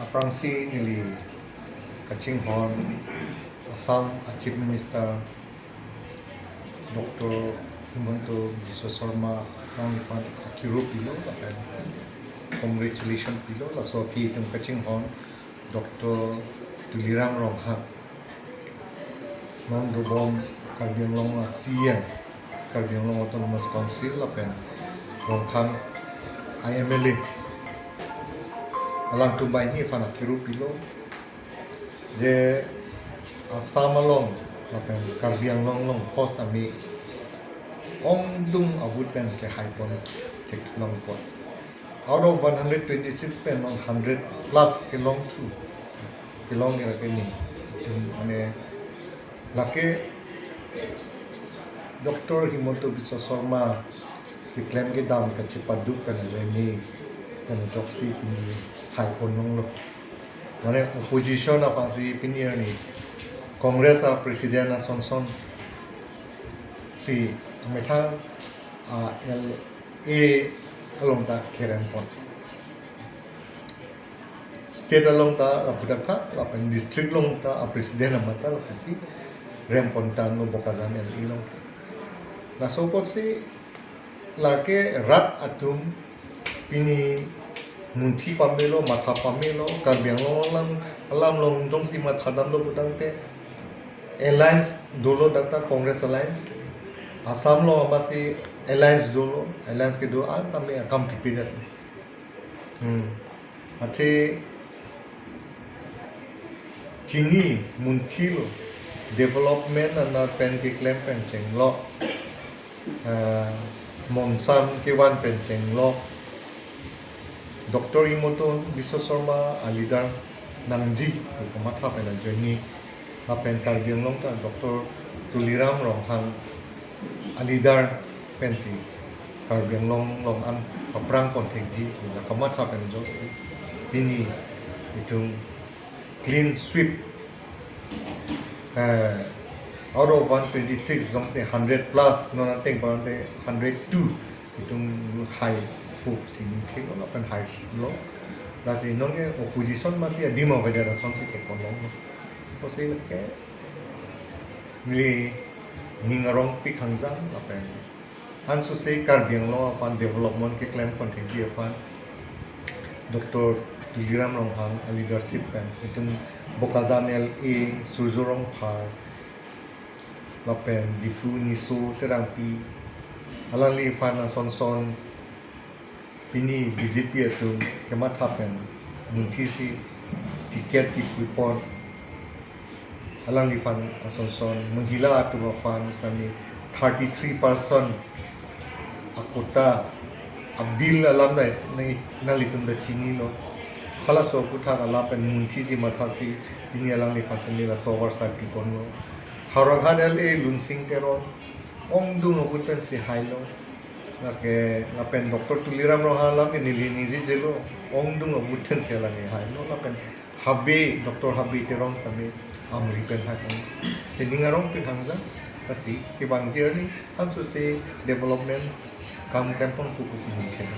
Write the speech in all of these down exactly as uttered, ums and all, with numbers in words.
Aphrangsi neli kachinghon Assam a Chief Minister Doctor Himanta Biswa Sarma alangli aphan akiro pilo lapen congratulation pilo. Laso aphi itum kachinghon Doctor Tuliram Ronghang, non dobom Karbi Anglong a C E M, Karbi Anglong Autonomous Council lapen Ronghang a M L A, alangtum banghini aphan akiro pilo je Assam along lapen Karbi Anglong along post ami ongdung avote pen kehaipon theklongpon. Out of one hundred twenty-six pen non hundred plus kelongthu, kelong ke lake ni. Itum mane lake Doctor Himanta Biswa Sarma keklem kedam kachepaduk pen ajoine pen ajoksi pini haipon longlo. Mane opposition aphansi pini arni Congress a president asonson si amethang a L A along ta kerempon. State along ta lapu dak tha, lapen district along ta a president amat ta lapusi rempon tanglo Bokajan L A along. Laso apotsi lake rat atum pini munthi pamelo, matha pamelo, Karbi Anglong alam, alam along jongsi matha damlo putangte alliance dolo dak ta Congress alliance. Assam along amatsi alliance dolo, alliance kedo an tame akam pipedet. Hmm. Athe chini munthilo development anat pen keklem pen chenglo, ah, monsam kevan pen chenglo, Doctor Himanta Biswa Sarma a leader nangji pu kamatha pen ajoine lapen Karbi Anglong ta Doctor Tuliram Ronghang a leader pensi Karbi Anglong along an aphrang pon thekji pu la kamatha pen ajoksi pini itum clean sweep, eh, out of one twenty-six jongsi hundred plus non ateng parante hundred two itum haipo si theklo lapen hailo. Lasi non ke opposition amatsi adim avajar asonsi thekponlonglo. Kosi ke neli ning arong pik hangjang lapen ansose Karbi Anglong aphan development keklem pon thekji aphan Doctor Tuliram Ronghang a leadership pen itum Bokajan L A Surjya Rongphar lapen Diphu Niso Terangpi, alangli aphan asonson pini B J P atum kematha pen munthisi ticket kepuipon, alangli aphan asonson, mahila atum aphan sami thirty three percent akota a bill alam dai nang nanglitum ta chinilo. Halaso aputhak alam pen munthisi mathasi pini alangli aphan sami laso oversight piponlo. Howraghat L A Lunsing Teron ongdung avote pensi hailo. Lake lapen Doctor Tuliram Ronghang alam ke neli ningje jelo, ongdung avote pensi alang hailo lapen Habe, Doctor Habe Teron sami Amri pen haipon. Si ning arong pik hangjang, lasi kevang arni ansose development kam klempon pusi ningje.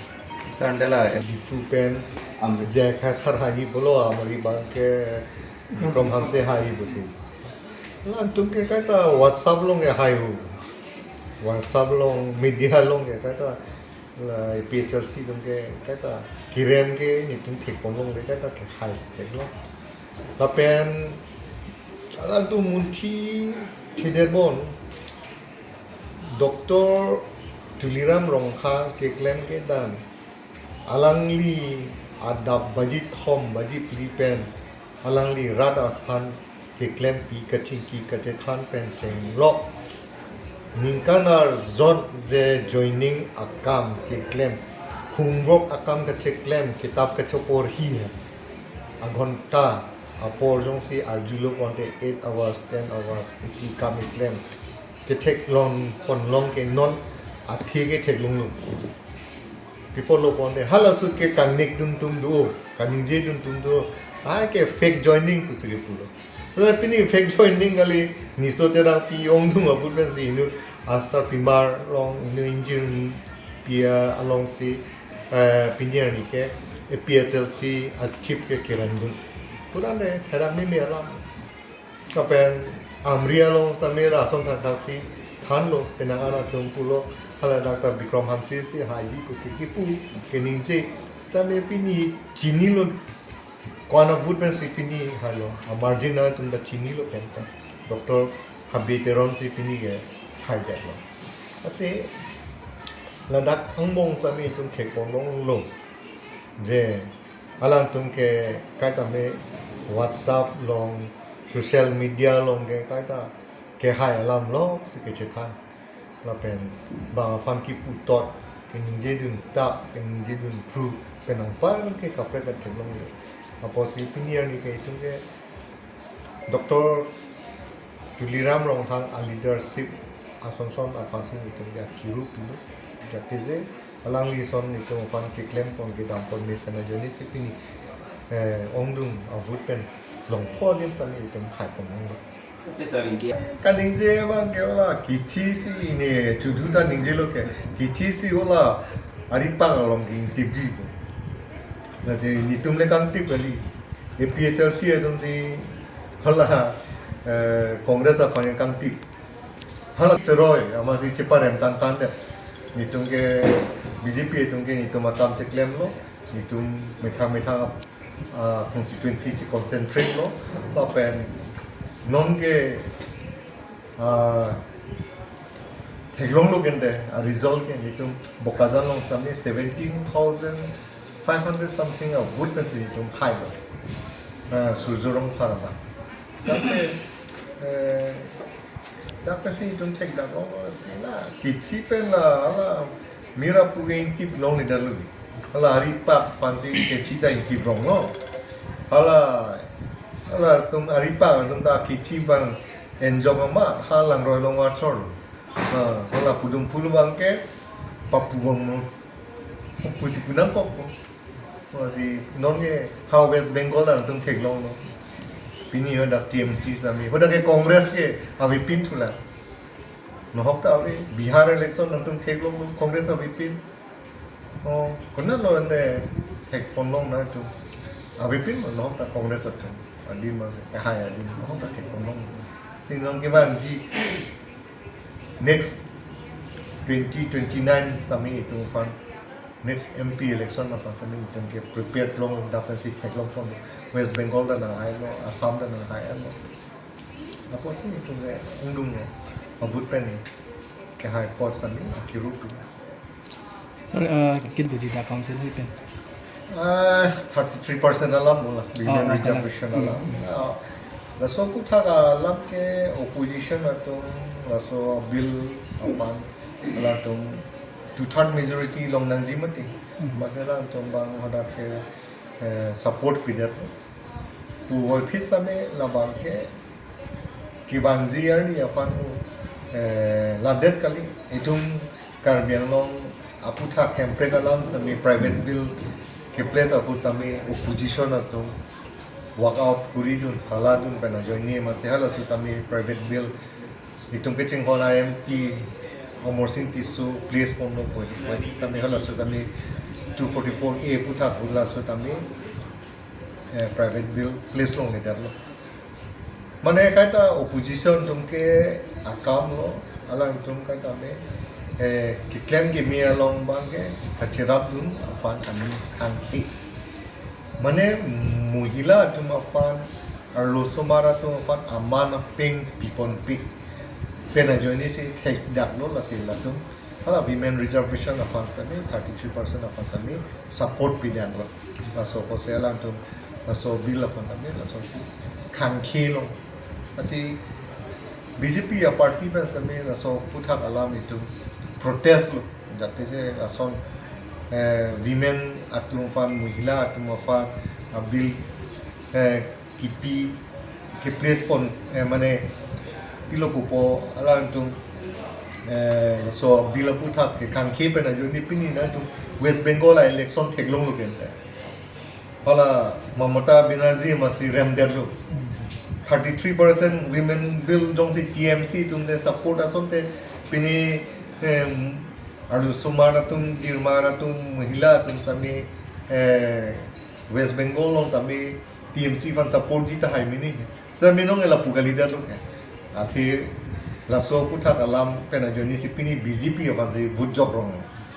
Sandela Diphu pen Amri je kha thar haipo lo, Amri abang ke Bikram Hanse haipo si. Latum ke kaita WhatsApp along ke hai hu. WhatsApp along, media along ke kaita la A P H L C atum ke kaita kerem ke netum thekponlongle, kaita kehaisi theklo. Lapen alanglitum munthi thedetbom, Doctor Tuliram Ronghang keklem kedam, alangli adap baji thom baji phli pen alangli rat aphan keklempi kachingki kachethan pen chenglo. Ningkan arjot je joining akam keklem, homework akam kacheklem, kitap kacheporhi aghonta apor jongsi arjulo pulote eight hours, ten hours isi kam keklem, ketheklong ponlong ke non athe ketheklonglo. Pi apotlo pulote halaso ke kangnek dun atum do, kaningje dun atum do, ai ke fake joining pusi kepulo. So pini fake joining kali, Niso Terangpi ongdung avote pensi inut asarpimar along, inut ingjirpi alongsi, eh, pini arni ke A P H L C a chief ke kerandun. Puran de therak meme alam. Lapen Amri along sitame la asong thakthak si thanlo, penang an atum pulo, hala Doctor Bikram Hanse si haiji pusi kipu keningje, sitame pini chinilo, ko-an a vote pensi pini hailo, a margin atum ta chinilo pen ta. Doctor Habe Teron si pini ke haidetlo. Lasi ladak angbong sitame itum thekponlonglo. Je alangtum ke kaita me WhatsApp along, social media along ke kaita kehai alam lok si kechethan. Lapen bang aphan kiputot, keningjedun ta, keningjedun phru, penang par ke kaprek katheklong ye. Apotsi pini arni ke itum ke Doctor Tuliram Ronghang a leadership asonson aphansi itum ke akiru pilo. Jatije alangli ason itum aphan keklempon kedambom mesen ajoine si pini, eh, ongdung a vote pen longpho adim sitame itum haiponlonglo. Oke, sir, India. Kaningje abang ke hala kithi si ne chudu ta ningjelo ke. Kithi si hala aripak along ke ingtipji pu. Lasi netum le kangtip kali. A P H L C atum si hala, eh, Congress aphan kangtip. Hala seroi, amatsi cheparem tangtang det. Netum ke B J P atum ke netum akam cheklemlo. Netum methang methang, ah, constituency checoncentratelo. Lapen non ke, ah, theklonglo kente, a result ke netum Bokajan along sitame seventeen thousand five hundred something a vote pensi netum hailo. Ah, Surjya Rongphar abang. Dak pen, eh, dak pensi itum thekdamlo, si la kithi pen la, la mira pu ke ingtip longledetlo. Hala aripak aphansi kithi ta ingtip longlo. Hala, hala atum aripak atum ta kithi abang enjok amat, ha langroi longvar chorlo. Ha, hala pudum phul abang ke papu bom mo. Pusi punang kok mo. Lasi non ke ha West Bengal alangtum theklonglo. Pini hadak T M C sitame, hadak ke Congress ke avepin thulang. Nohok ta ave, Bihar election alangtum theklonglo, Congress avepin. Oh, konatlo ante thekponlong nangtum. Avepin nohok ta Congress atum. Adim mas, eh, hai adim, nohok ta thekponlong. Si non kevangji next twenty twenty-nine sitame itum aphan, next M P election aphan sitame itum ke prepared long, dak pensi theklongpon. West Bengal ta nanghailo, Assam ta nanghailo. Apotsi itum ke ongdunglo, a vote pen kehai apot sitame akiru pu. Sir, uh, kil dudi dak council hai pen? Ah, thirty-three percent alam bola, women, ah, reservation alam. Hmm. Ah, laso aphuthak alam ke opposition atum, laso bill aphan, alangtum two-third majority long nangji mati. Hmm. Amatsi alangtum abang hadak ke, eh, support pidet. Puvoiphit sitame labang ke kevangji arni aphan, eh, ladet kali. Itum Karbi Anglong aphuthak Hemprek alam sitame private bill ke-place ahut tame opposition atum walk out kuridun, haladun pen ajoine amatsi halaso tame private bill itum kachinghon a M P Amarsing Tisso place ponlo, puvoiphit sitame halaso tame two forty-four A aphuthak halaso tame, eh, private bill place longledetlo. Mane kaita opposition atum ke akamlo, alangtum kaita me, eh, keklem keme along abang ke kacherapdun aphan aning kangke. Mane mohila atum aphan, arlosomar atum aphan aman apeng piponpe pen ajoine si thekdaklo, lasi latum hala women reservation aphan sitame, thirty-three percent aphan sitame support pidetlo. Laso apotsi alangtum laso bill aphan sitame lasonsi kangkelo. Lasi B J P a party pen sitame laso aphuthak alam itum protest lo. Jatije lason, eh, women atum aphan, mohila atum aphan a bill, eh, kipi, ke-place pon, eh, mane pilo pupo, alangtum, eh, laso bill aphuthak ke kangke pen ajoine pini nangtum West Bengal a election theklonglo kente. Hala Mamata Banerjee amatsi remdetlo. Thirty-three percent women bill jongsi T M C atum te support asonte pini, em, arlosomar atum, jirmar atum, mohila atum sitame Eh, West Bengal along tame T M C aphan support ji tahai mini. Seta minong ela pu kalidet lo ke. Athe laso aputhak alam pen ajoinesi pini B J P aphansi vote jok rong.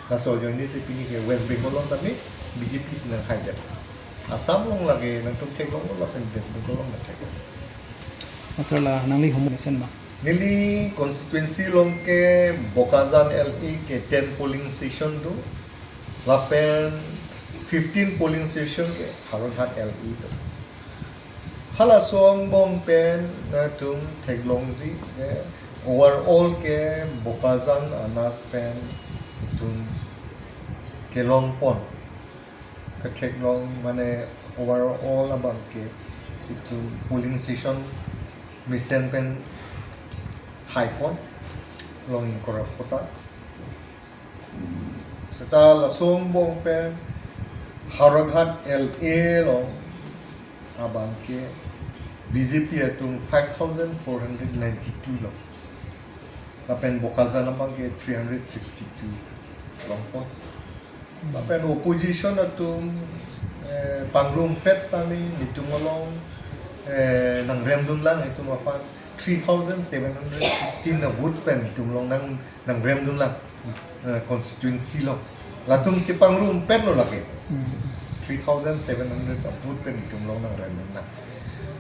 Laso ajoinesi pini ke West Bengal along tame B J P si nanghaidet. Assam along lake nangtum theklonglo lapen West Bengal along nangthek. Master, la nangli home mesen ma? Neli constituency along ke Bokajan L A ke ten polling station do. Lapen fifteen polling station ke Howraghat L A do. Halaso angbong pen nangtum theklongji ke overall ke Bokajan anak pen itum kelongpon. Ketheklong mane overall abang ke itum polling station mesen pen haipon long ingkoi ra phota. Seta laso angbong pen Howraghat L A along abang ke B J P atum five thousand four hundred ninety-two lo. Lapen Bokajan abang ke three hundred sixty-two longpon. Lapen opposition atum eh, pangrumpet setame netum along eh, nangremdunlang netum aphan three thousand seven hundred fifteen na vote pen netum along nang nangremdunlang eh, constituency along. Latum chepangrumpetlo lake. Three thousand seven hundred a vote pen netum along nangremdunlang.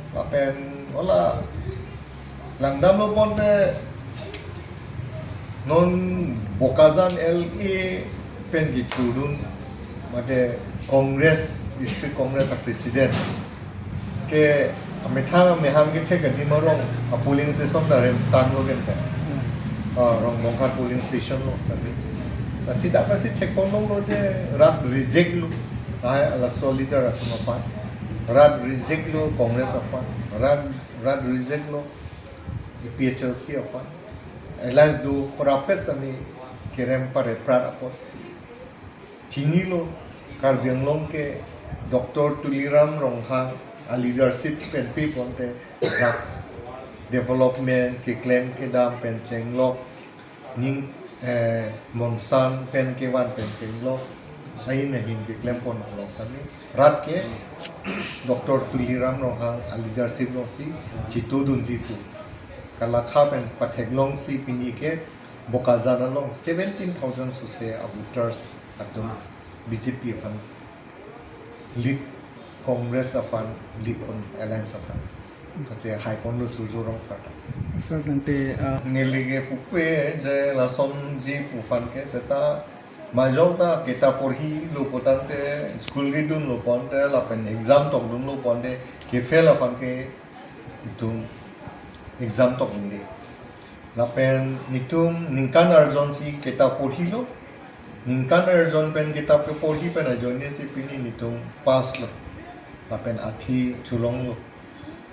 Lapen hala langdamlo ponte non Bokajan L A pen kethudun mate Congress, District Congress a President ke amethang amehang kethek adim arong a polling station ta remtanlo kente. Ah, Rongbongkhat polling station lo sabi. Lasi dak lasi thekponlonglo je rat reject lo. Ai laso leader atum aphan. Rat reject lo Congress aphan. Rat rat reject lo A P H L C aphan. Alliance do prapes ami kerem pare prat apot. Chinilo Karbi Anglong ke Doctor Tuliram Ronghang a leadership pen piponte dak development keklem kedam pen chenglok ning eh, mongsan pen kevan pen chenglok ahin ahin keklempon along sami rat ke Doctor Tuliram Ronghang a leadership alongsi chitudunji pu kalakha pen patheklongsi pini ke Bokajan along seventeen thousand sose a voters atum B J P aphan lead Congress aphan lead on alliance aphan. Kasi haiponlo Surjya Rongphar ta. Sir, nangte ah, Neli ke pupe je lasonji pu aphan ke seta majok ta kitab porhilo potangte school kedunlo ponte lapen exam tokdunlo ponte kefail aphan ke itum exam tokdunde. Lapen netum ningkan arjon si kitab porhilo. Ningkan arjon pen kitab keporhi pen ajoinesi pini netum pass lo. Lapen athi chulonglo.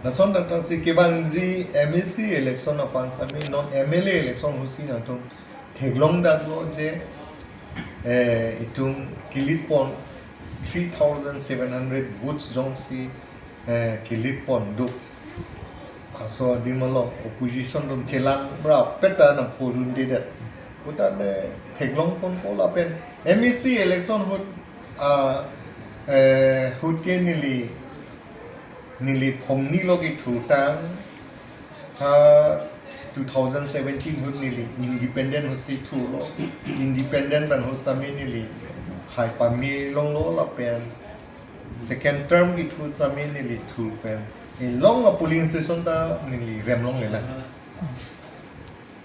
Lason tangtang si kevangji M A C election aphan sami non M L A election ahutsi nangtum theklongdaklo je eh, itum kelitpon three thousand seven hundred votes jongsi eh, kelitpon do. Laso adim along opposition atum chelang prapet ta nangpholundedet. Puta le theklongponpo lapen M A C election ahut ah, eh, ahut ke neli neli phongnilo kethutang ha two thousand seventeen ahut neli independent ahutsi thulo. Independent pen ahut sami neli hai pame longlo lapen second term kethu sami neli thu pen elong a polling station ta neli remlonglelang.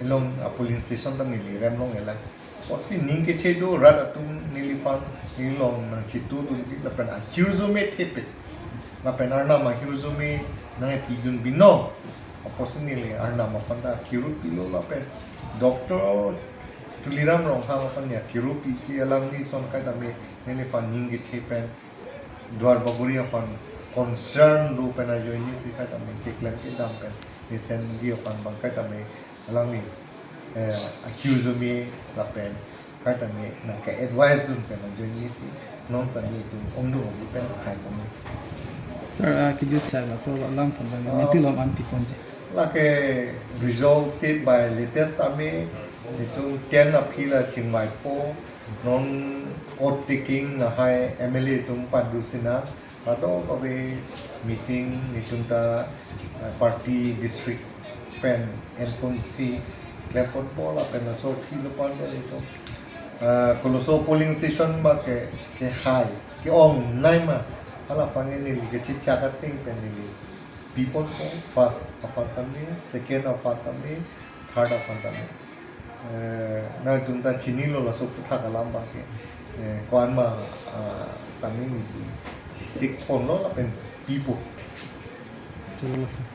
Elong a polling station ta neli remlonglelang. Apotsi ning kethe do rat atum neliphan elong nangchitudunji lapen ahirjume thepi. Lapen Arnam ahirjume nangpidun binong. Apotsi neli Arnam aphan ta kiru pilo lapen Doctor Tuliram Ronghang aphan ya kiru piji alanglison kaitame neliphan ning kethe pen Duar Bagori aphan concern do pen ajoinesi kaitame keklem kedam pen mesen di aphan abang kaitame alangli eh, accuse me lapen kaitame nangke advice dun pen ajoinesi non sami itum ongdung pen hai pon. Sir, ah, could you share laso alam aphan bang nangtum alam an piponji? Lake result set by latest tame Netum ten aphi la chingvaipo, non oath taking lahai M L A atum pandusi nang, kadokave meeting netum ta, eh, party district pen enponsi klemponpo lapen laso thilo pan netum, eh, koloso polling station ba ke, kehai, ke-ong nai ma, hala aphan neli kechechak ateng pen neli piponpo, first aphan tame, second aphan tame, third aphan tame. Eh, nangtum ta chinilo laso aputhak alam abang ke. Eh, ko-an ma, ah, tame neli chesikponlo lapen pipo. Chalo, sir.